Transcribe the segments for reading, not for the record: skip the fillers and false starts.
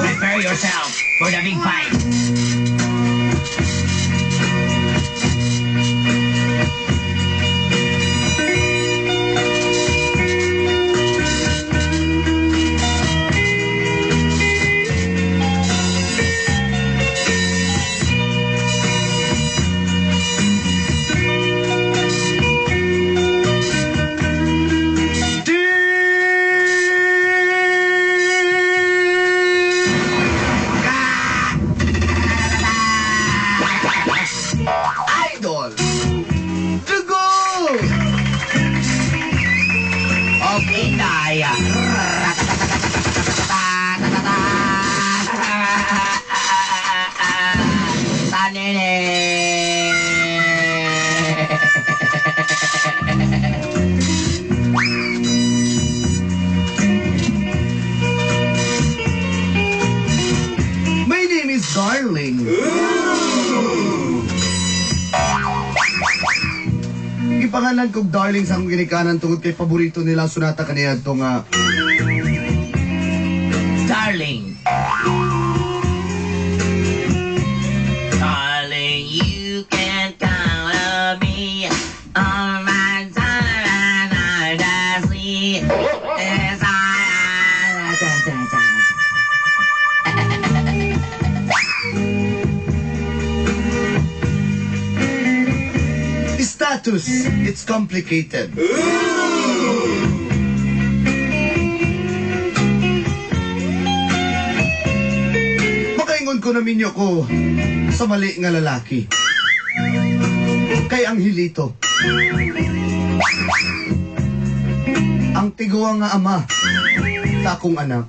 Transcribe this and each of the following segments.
Prepare yourself for the big fight. Idol! Dugo! Of Inday. Tanene. My name is Darling. Ipangalan kog Darling sa akong ginikanan tungod kay paborito nila ang sunata kaniya to nga Darling. Darling, you can count on me. On my time, I see. Yes, status. It's complicated. Makaingon ko na minyo ko sa mali nga lalaki. Kay Angelito. Ang tiguang nga ama sa akong anak.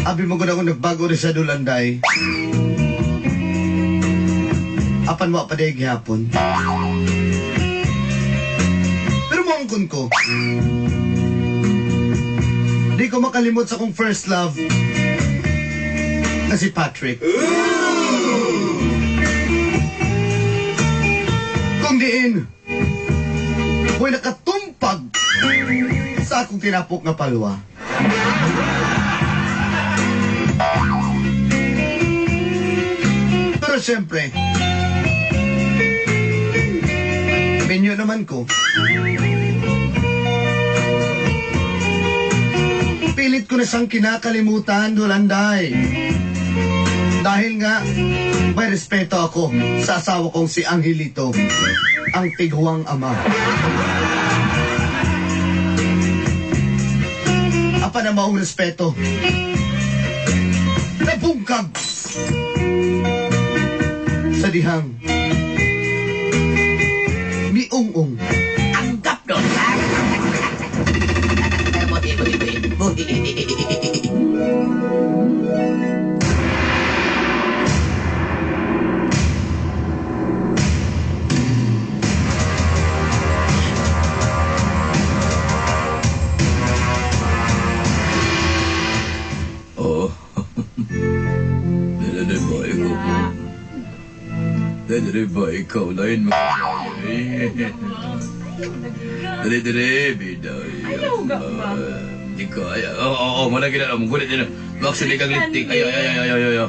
Abi mo gud ako nagbago rin sa Dulanday. Apan wa pa day gihapon. Pero moangkon ko. Di ko makalimot sa akong first love na si Patrick. Kung diin, ko'y nakatumpag sa akong tinapok nga palwa. Pero siyempre, minyo naman ko. Pilit ko na siyang kinakalimutan, Dulanday. Dahil nga, may respeto ako sa asawa kong si Angelito, ang tighuang ama. Apa na maong respeto? Nabungkag sa dihang miung-ung. Anggap doon. Buhi, buhi, buhi, buhi. Oo. Dali ba ikaw? Dali ba ikaw? Lain mo. Dali dali, bida. Ayaw ga ba? Di ko ay. Oo, oo, mo lagi na mo gulit din. Actually kang lintik. Ayo, ayo, ayo, ayo, ayo.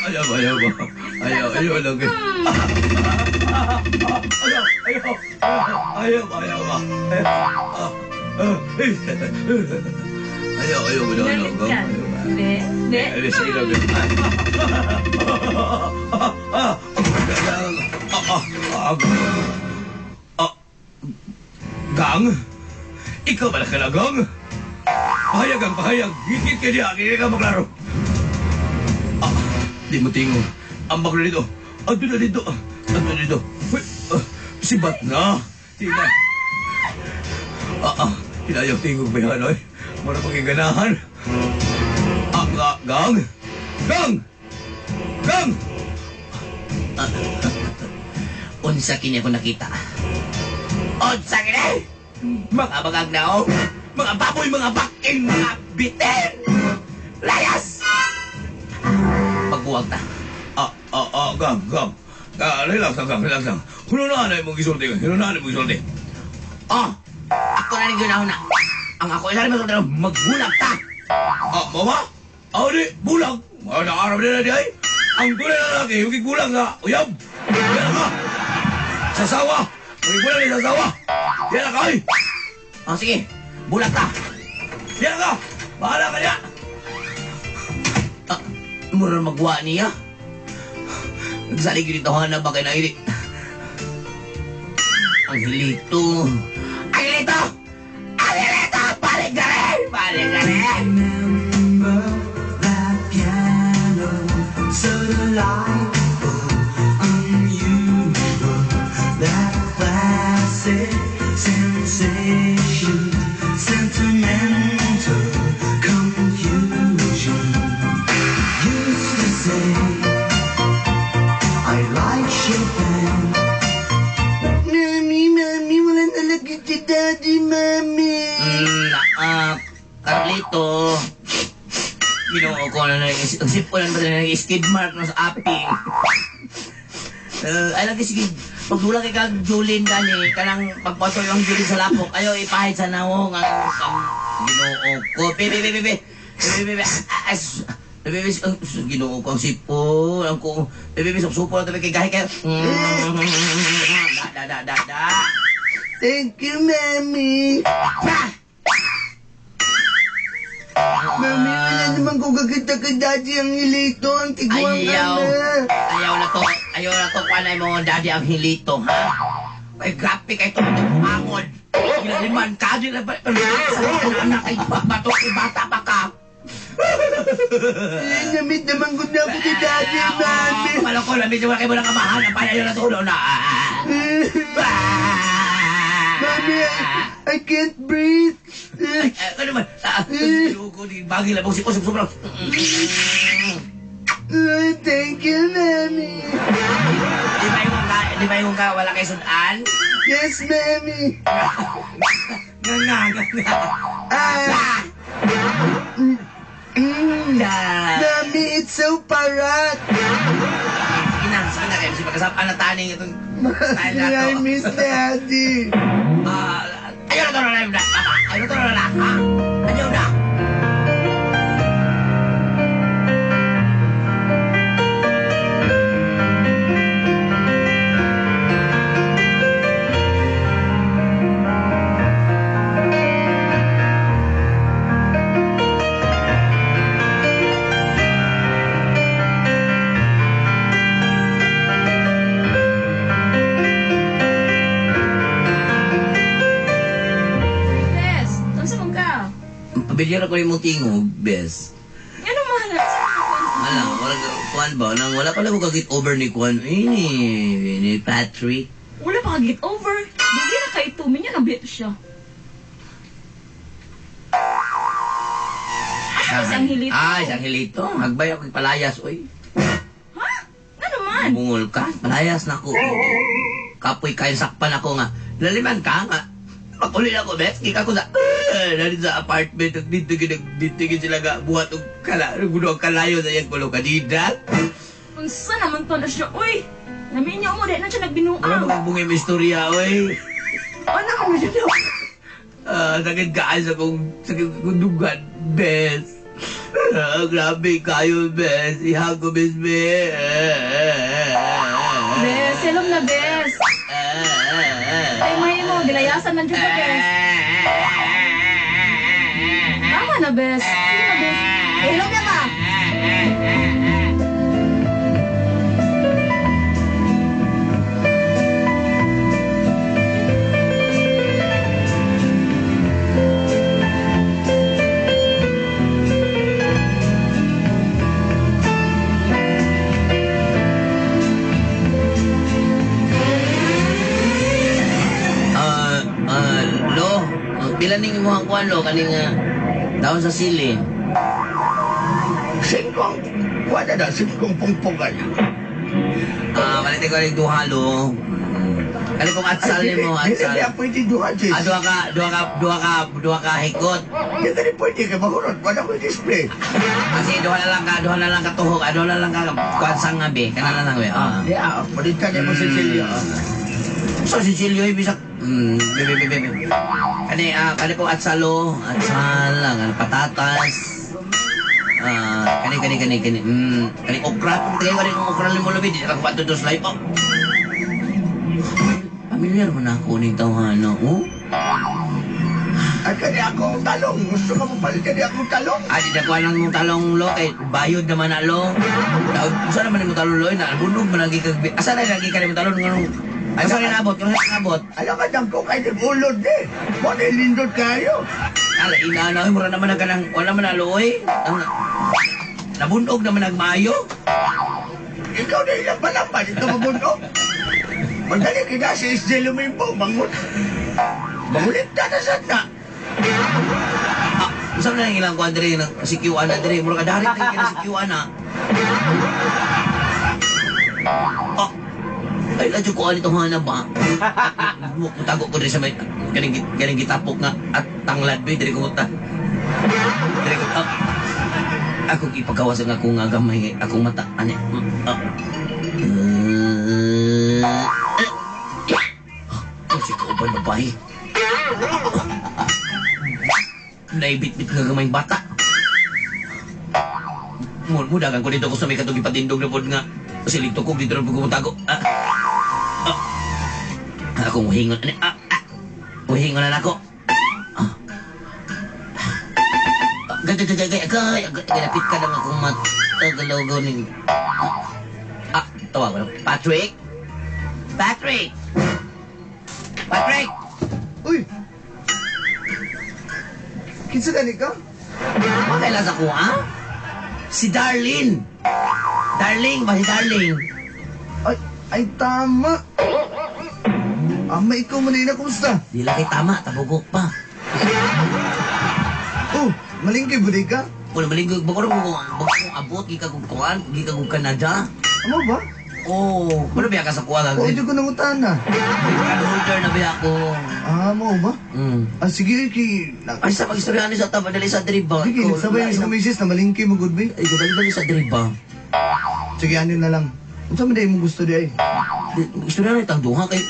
Ayaw, ayaw ba? Ayaw, ayaw lagi. Ayaw, ayaw. Ayaw, ayaw ba? Ayaw, ayaw mo na, Ginamit ka. Ne, ne. Ay, sige lang. Gang? Ikaw ba na Gang? Pahayag ang pahayag. Higit ka niya. Hindi ka maklaro. Ah, di mo tingog. Ang bakla dito. Ando na dito. Ando na dito. Uy, sibat na. Tina. Hinayaw tingog ba yan, oy? Mura pagiganahan. Gang? Gang! Gang! Unsa kini ako nakita? Unsa kini? Mga bagagnaw, mga baboy, mga baking, mga bitin! Layas! Pagbuwag ta. Gang, gang. Relax lang, relax lang. Hununaan na imong gisulti. Hununaan na imong gisulti. Oh, ako na rin ginahon na. Ang ako isa rin masulti, magbulag ta. Ah, mama? Ah, di, bulag. Ah, nakaarap nila di ay. Ang tunay na lalaki, yung bulag nga. Uyab! Yan ka! Sasawa! Yung bulag ni sasawa! Yan ka, ay! Oh, sige, bulag ta. Yan ka! Bahala ka niya! Ah, mura magwa niya. Nagsalig yun ito, na ba kayo na Angelito. Angelito! Angelito! Balik ka rin! Balik ka rin! Remember that piano, so delightful, unusual, that classic sensation, sentimental confusion. Used to say, I like Chopin. Mami, mami, wala na lagi si daddy, mami. Carlito. Ginoo ko na na, ang sipon na ba na skid mark no sa aping. Ay lagi sige, pagdula kay kag Julin gani, kanang pagpato yung Julin sa lapok, ayo ipahid sa nawong ang Ginoo ko. Be be be be be. Be be be. As be be ang Ginoo ko ang sipon, ang ko. Be be supo na tabi kay gahi kayo. Da da da da da. Thank you, mami. Pa! Mami, wala naman ko kakita kay daddy Angelito. Ang tiguang ka Ayaw. na. Ayaw na to. Ayaw na to. Kuha na mo daddy Angelito, ha? Ay, grabe kay ito. Angod. Gilaliman ka. Di na ba? Sa anak ay bato. Ay, bata pa ka. Eh, namit naman ko na ako kay daddy, mami. Malo ko, lamit yung kayo ng kamahan. Ang payayo na to. Na. Mami, I can't breathe. Ay, ano man? Bagay lang. Sipon, sobrang. Thank you, mami. Di ba yung ka, di ba yung ka, wala kay sudan? Yes, mami. Nga, nga, nga, nga. Ah. Mami, it's so parat. Sige na, sige na. Kaya kasi pagkasapan na taning itong style na to. I miss daddy. Ayaw na to na na. Ayaw na to na na. Ha? Ayaw na. Bes, unsa man ka? Pamilyar ako yung mong tingog, bes. Ano man? Wala, wala, kuan ba? Nang wala pala ko kagit over ni kuan. Eh, ni Patrick. Wala pa ka get over. Dili na kay tumin niya nabit siya. Asa si Angelito? Ay, si Angelito. Hagbay ako palayas, oy. Ha? Ano man? Bungol ka. Palayas na ako. Kapoy kayo sakpan ako nga. Laliman ka nga. Makulit ako, bes. Kika ko sa... Nandito sa apartment. Dito gid sila nga buhat og kala, gulo ang kalayo sa iyang kulo kanina. Unsa naman to na siya? Uy! Naminyo mo, di na siya nagbinuang. Wala mga bungay may istorya, oy. Ano man siya? Sakit ka sa kong sakit kong dugan, bes. Grabe kayo, bes. Ihag ko, bes, bes. Bes, silom na, bes. Ay, may mo, gilayasan man dyan ka, bes. Tama na, bes. Sige na, bes. Hilom na ka. Lo, pila ning imong kuan lo kaning daon sa sili. Singkong, wala na, singkong pungpungan. Palit ko rin duha lo. Kani pong atsal nimo, Dili atsal. niya pwede duha, sis. Ah, duha ka, duha ka, duha ka, duha ka hikot. Di ka ni pwede kay mahurot. Wala ko display. Kasi duha na lang ka, duha na lang ka tuhok, ah, duha na lang ka kuan nga be, kana na lang be. Ah. Di ah, palitan niya mo si Cecilio. So si Silio bisag be be be be. Be. Kani ah, kani po atsalo, atsal lang, ano, patatas. Ah, kani kani kani kani. Kani okra, kani kani kung okra limo labi di ra ko pato dos live. Oh. Pamilyar mo na ako ni tawhana, oh. Ay, kani akong talong. Gusto ka mo palitan niya akong talong? Ah, di na kuha lang mong talong lo, kay bayod naman na lo. Daw, saan naman yung talong lo? Na, bunog man lagi kag... Asa na lagi ka rin talong? Nganong... Ay, saan na nabot? Kung saan nabot? Alam ka, dagko kay ulod eh. Mo na lindot kayo. Ala, ina na, oy, mura naman na kanang... Wala man na lo, oy. Ang, nabunog naman nagmaayo. Ikaw na ilang palapan, ito mabundok. Magdali kita si SJ Lumimbo, bangun. Bangulit ka na sa na. Ah, saan na yung ilang kuha diri ng si Q na diri? Mura ka dari tayo kina si Q na. Ah, ay, ladyo ko alito nga na ba? Mutago ko diri sa may ganing ganing gitapok nga at tanglad be diri ko muta. Diri ko ah, ako ipagawas ang akong nga gamay akong mata ani. Ah. Eh, oh, si kauban babae. Naibit-bit nga gamay bata. Mo mo dagan ko dito ko sa may katong ipatindog na pod nga silig tukog dito na pud ko mutago. Ah. Ah. Ako muhingon ani. Ah, ah. Muhingon na nako. Ah. Ah, Gay gay gay gay gay gay lapit ka lang akong mata galaw ning. Ah, tawag ko. Patrick. Patrick. Patrick. Uy! Kinsa gani ka? Makailan sa kuha? Si Darlene. Darling ba si Darling? Ay, ay tama. Ama, ikaw man na, kumusta? Di lang kay tama, tabugok pa. Oh, malingkay ba di ka? Wala malinggo, bago ko bago ko abot gikan kog kuan, gikan kog Canada. Amo ba? Oh, wala biya ka sa kuha O, lang. di ko nangutan na. Card holder na biya ko. Ah, mo ba? Mm. Ah, sige, kay... Ay sa pagistorya ni sa taba dali sa diri ba? Sige, nagsabay mi sa misis na malingkay mo, good bay. Ay, dali dali sa diri ba? Sige, ano na lang. Unsa man day mo gusto di ay? Istorya ni tang duha kay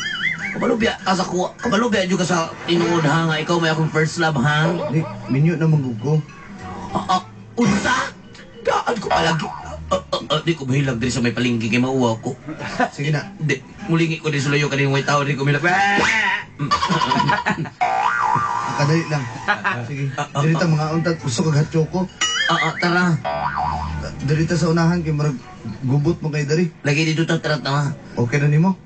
kabalo biya ka sa kuha. Kabalo biya jud ka sa tinuod ha nga ikaw may akong first love ha. Di, minyo na manggug ko. Ah, ah, unsa? Daan ko palagi. Ah, ah, ah, di ko mahilag diri sa may palengke kay mauwaw ko. Sige na. Di, mulingi ko di sulayo kaning way tao di ko milag. Kadali lang. Sige. Dirita mga untat gusto kag hot choco. Ah, ah, tara. Dirita sa unahan kay murag gubot mo kay diri. Lagi dito ta tara tara. Okay na nimo?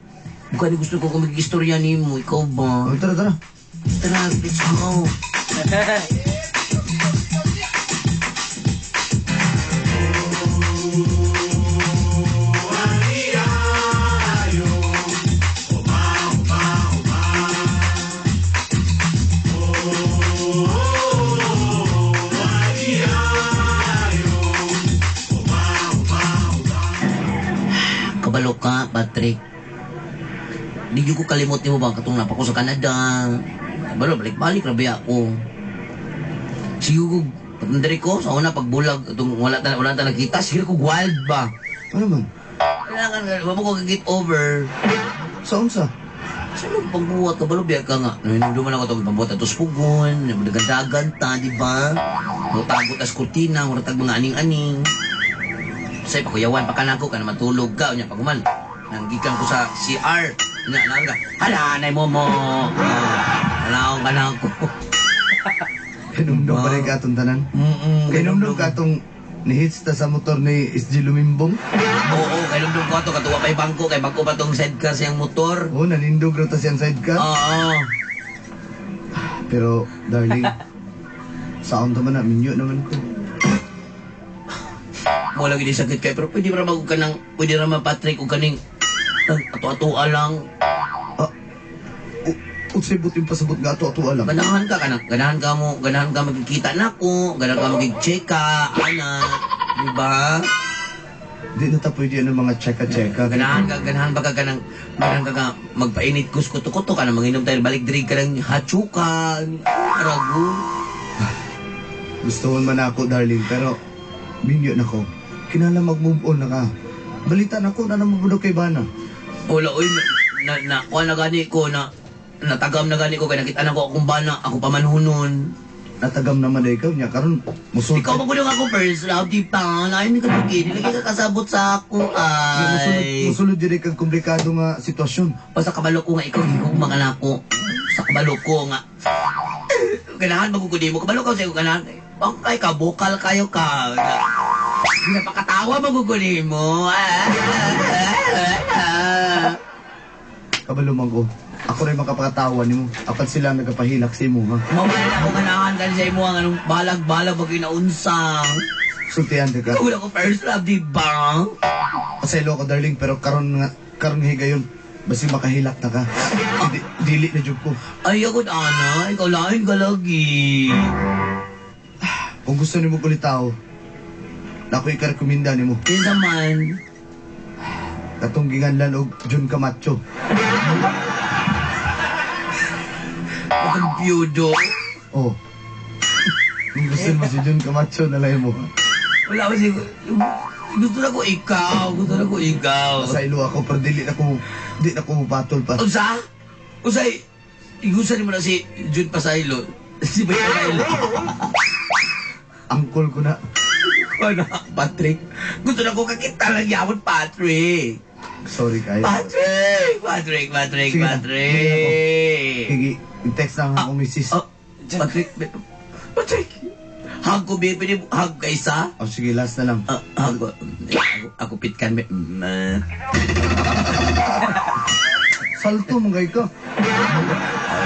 Bukan gusto ko kung mag-istorya nimo, ikaw ba? Oh, tara tara. Tara, let's go. Kabalo ka, Patrick. Di jud ko kalimot nimo ba katong napa ko sa Canada. Kabalo balik-balik ra biya ako. Sige ko patandiri ko sa una pagbulag atong wala ta nakita sige ko wild ba. Ano man? Kailangan wa mo ko get over. Sa unsa? Sa nung pagbuhat kabalo biya ka nga. Nahinumduman ako itong pagbuhat atos pugon, dagan-dagan ta, di ba? Mutagot tas kurtina, muratag mga aning-aning. Say, pakuyawan pa ka na ako, ka na matulog ka, unya paguman. Nanggikan ko sa CR. Unya, nang ka, hala, nay mo mo. Ah, Halaong ka na ako. Hinumdum pa rin ka atong tanan. Hinumdum ka atong nihits ta sa motor ni SG Lumimbong. Oo, kainumdum ko ato, katuwa pa'y bangko, kay bangko pa tong sidecar siyang motor. Oh, nanindog ra ta siyang sidecar. Oo. Pero, darling, sa unta man na, minyo naman ko. Mo lagi di sakit kay pero pwede ra mag ka ng pwede ra man Patrick og kaning ato-atoa lang. Ah, unsay buting pasabot nga ato ato alam. Ganahan ka kanang ganahan ka mo, ganahan ka magkita nako, ganahan ka magig-check ka, ana, di ba? Di na ta pwede ano mga cheka-cheka. Ganahan ba ka ganang, ganahan ka nga magpainit kus kuto-kuto ka na manginom tayo, balik diri ka ng hachuka, rago. Gusto man ako, darling, pero minyo na ko. Kinala mag-move on na ka. Balita na ko na namabudok kay Bana. Wala, oy, na, na, kuha na gani ko, na, natagam na gani ko, kaya nakita na ko akong bana, ako pa manhunon. Natagam naman na ikaw niya. Karon musulti. Ikaw magulang ako first love, di pa, lain ka pagkini, lagi ka kasabot sa ako, Musulod, ay. musulod diri kag komplikado nga sitwasyon. Basta kabalo ko nga ikaw, higong mga nako. Sa kabalo ko nga. Ganahan magugudi mo. Kabalo ka sa iyo, ganahan. Ay ka, bukal kayo ka. Napakatawa magugudi mo. Ah, ah, ah. Kabalo man ko. Ako rin makapakatawa nimo. Apan sila nagapahilak sa imo ha. Mamaya na ako ganahan ka sa imo ang anong balag-balag pag inaunsang. Sultihan ka ka. Wala ko first love, di ba? Pasaylo ko darling pero karon nga karon higayon basi makahilak na ka. Di, dili na jud ko. Ay, ako, Ana, ikaw lain ka lagi. Kung gusto nimo kulitaw, na ako ikarekomenda nimo. Kinsa man. Katong ginganlan og Jun Camacho. Atong byudo. Oh. Kung gusto mo si Jun Camacho na lang mo. Wala ko siguro. Gusto na ko ikaw. Gusto na ko ikaw. Pasaylo ako pero dili na ko di na ko mupatol pa. Unsa? Unsay? Igusan mo na si Jun Pasaylo. Si Bay Pasaylo. Angkol ko na. Ano, Patrick? Gusto na ko kakita lang yawon, Patrick. Sorry kayo. Patrick! Patrick, Patrick, Sige na. Patrick. Sige, i-text na nga ako, misis. Oh, Patrick, Patrick. Hug ko, baby. Hug kaysa. Oh, sige, last na lang. Ah, hug ko. Ako pitkan. Mm, ah. Salto mo kay ka.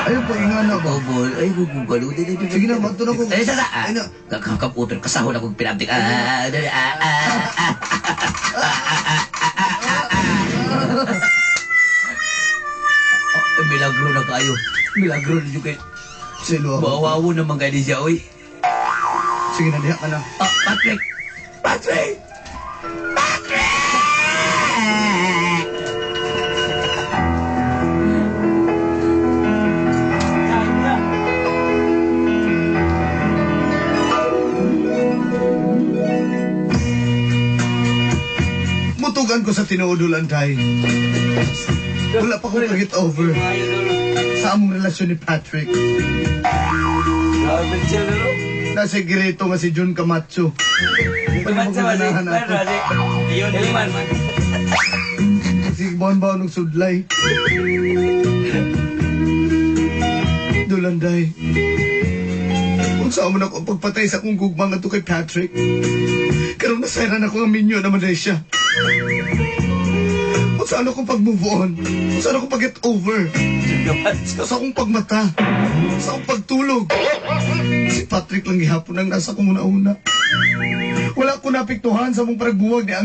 Ayaw pa, ingana ba? Bobol. Ay, gugugalo. Sige na, magto na ko. Ay, sa Ay, na. Kakaputor. Kasahon ako pinabdik. Ah, ah, ah, ah, ah. Oh, milagro na kayo. Milagro na yung kayo. Silo ako. Bawawo naman kayo siya, oy. Sige na, diha ka na. Ah, Patrick! Patrick! Patrick! Mutugan ko sa tinuod Antay. Wala pa kong get over sa among relasyon ni Patrick. Nasa Gireto nga si Jun Camacho. Pwede mo ganahan ato. Si Bonbon ng sudlay. Dulanday. Kung saan mo na ako ang pagpatay sa akong gugma nga to kay Patrick. Karon nasayran ako ang minyo naman dahil siya. Kung saan ako pag-move on. Kung saan ako pag-get over. Sa akong pagmata. Sa akong pagtulog. Si Patrick lang gihapon ang nasa kong una-una. Wala ko napiktuhan sa mong paragbuwag ni ang